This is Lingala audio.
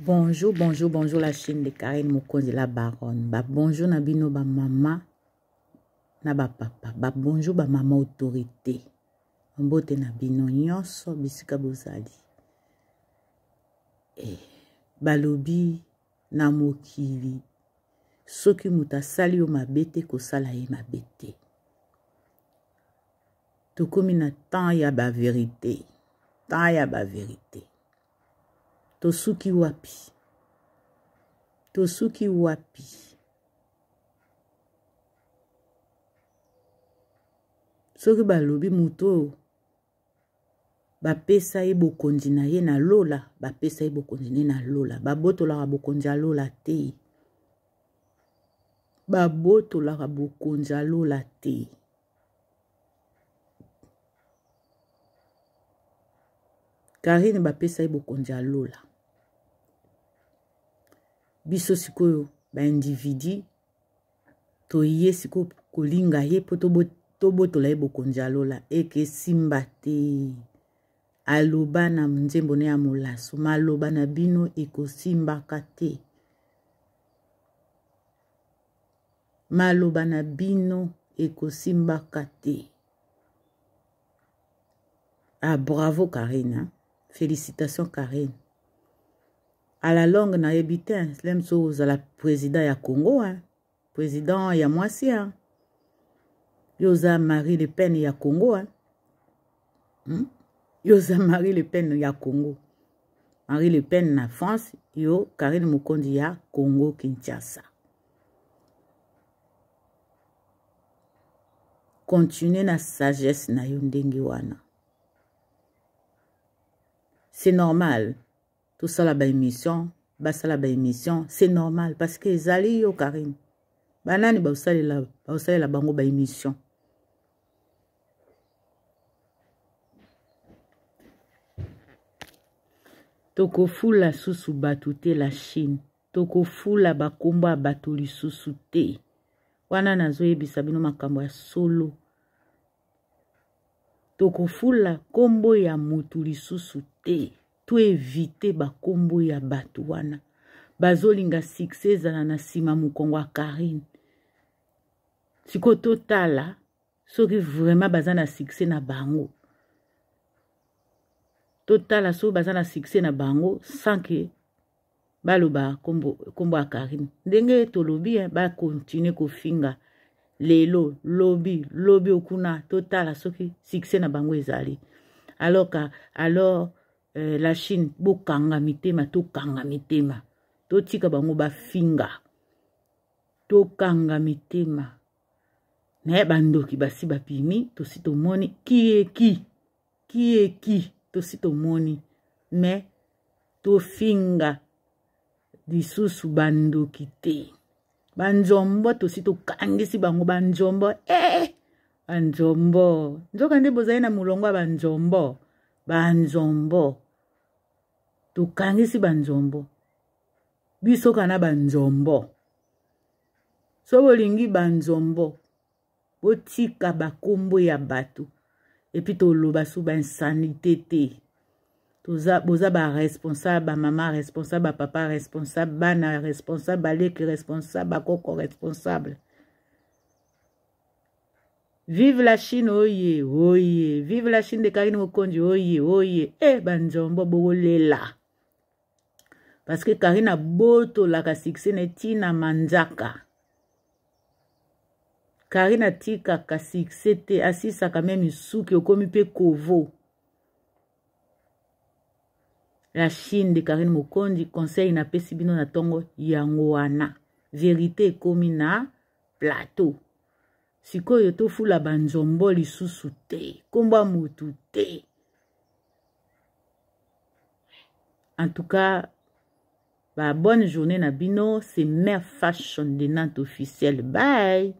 Bonjour, bonjour, bonjour la chaîne de Karine Mokonzi la baronne. Ba bonjour na bino ba mama na ba papa. Ba bonjour ba mama autorité. Mbote na bino nyonso bisika bozali. Eh, balobi na mokili soki moto asali yo mabe te kosala ye mabe te. Tokomi na temps ya ba verite. Temps ya ba verite. Tosuki wapi? Tosuki wapi? Soki balobi moto oyo bapesa ye bokonzi na ye na lola, bapesa ye bokonzi na ye na lola. Babotolaka bokonzi ya lola te. Babotolaka bokonzi ya lola te. Karine bapesa ye bokonzi ya lola. Biso sikoyo baindividi toye sikoyo kolinga ye mpo tobotola ye bokonzi ya lola eke esimba te. Aloba na nzembo ne ya molaso, maloba na bino ekosimbaka te. Maloba na bino ekosimbaka te. Ah, bravo Karine. Hein? Félicitations Karine. À la longue, nayebi te, lem so ozala président ya Congo, hein? Président ya mwasi, hein? Yo oza Marie Le Pen ya Congo, hein? Yo oza Marie Le Pen ya Congo. Marie Le Pen na France, yo Karine Mokonzi ya Congo Kinshasa. Continue na sagesse na yo ndenge wana. C'est normal. Tosala ba émission, basala ba émission, c'est normal parce que ezali yo Karine. Banani baosalela baosalela bango ba émission. Tokofula susu bato te la Chine. Tokofula bakombo ya bato lisusu te. Wana nazoyebisa bino makambo ya solo. Tokofula kombo ya mutu lisusu te. To evite bakombo ya bato wana. Bazolinga succès ezala na nsima mokongo ya Karine. Sikoyo totala soki vraiment baza na succès na bango. Totala soki baza na succès na bango sans que baloba kombo, kombo ya Karine. Ndenge tolobi hein, ba continuer kofinga lelo lobi lobi okuna, totala soki succès na bango ezali. Alors ka alors la Chine bokanga mitema, tokanga mitema, totika bango bafinga, tokanga mitema. Naye bandoki basi bapimi, tosi tomoni kieki kieki, tosi tomoni, mais tofinga lisusu bandoki te. Banzombo tosi tokangisi bango banzombo, banzombo nzoka nde bozali na molongo ya banzombo, banzombo tokangisi banzombo, biso kana banzombo. So bolingi banzombo botika bakombo ya bato, epuis toloba su ba insanité te. Toza, boza ba responsable, ba mama responsable, ba papa responsable, bana responsable, baleki responsable, bakoko responsable. Vive la Chine, oye oye, vive la Chine de Karine Mokonzi, oye oye. Banzombo bokolela parce que Karine abotolaka succès na tina manzaka. Karine atikaka succès te, asisaka meme suki okomi pe kovo. La Chine de Karine Mokonzi, conseil napesi bino na tongo yango wana. Vérité ekomi na plateau. Sikoyo tofula banzombo lisusu te, kombo ya mutu te. En tout cas, ba bonne journée na bino, c'est Mère Fashion de Nantes officielle. Bye.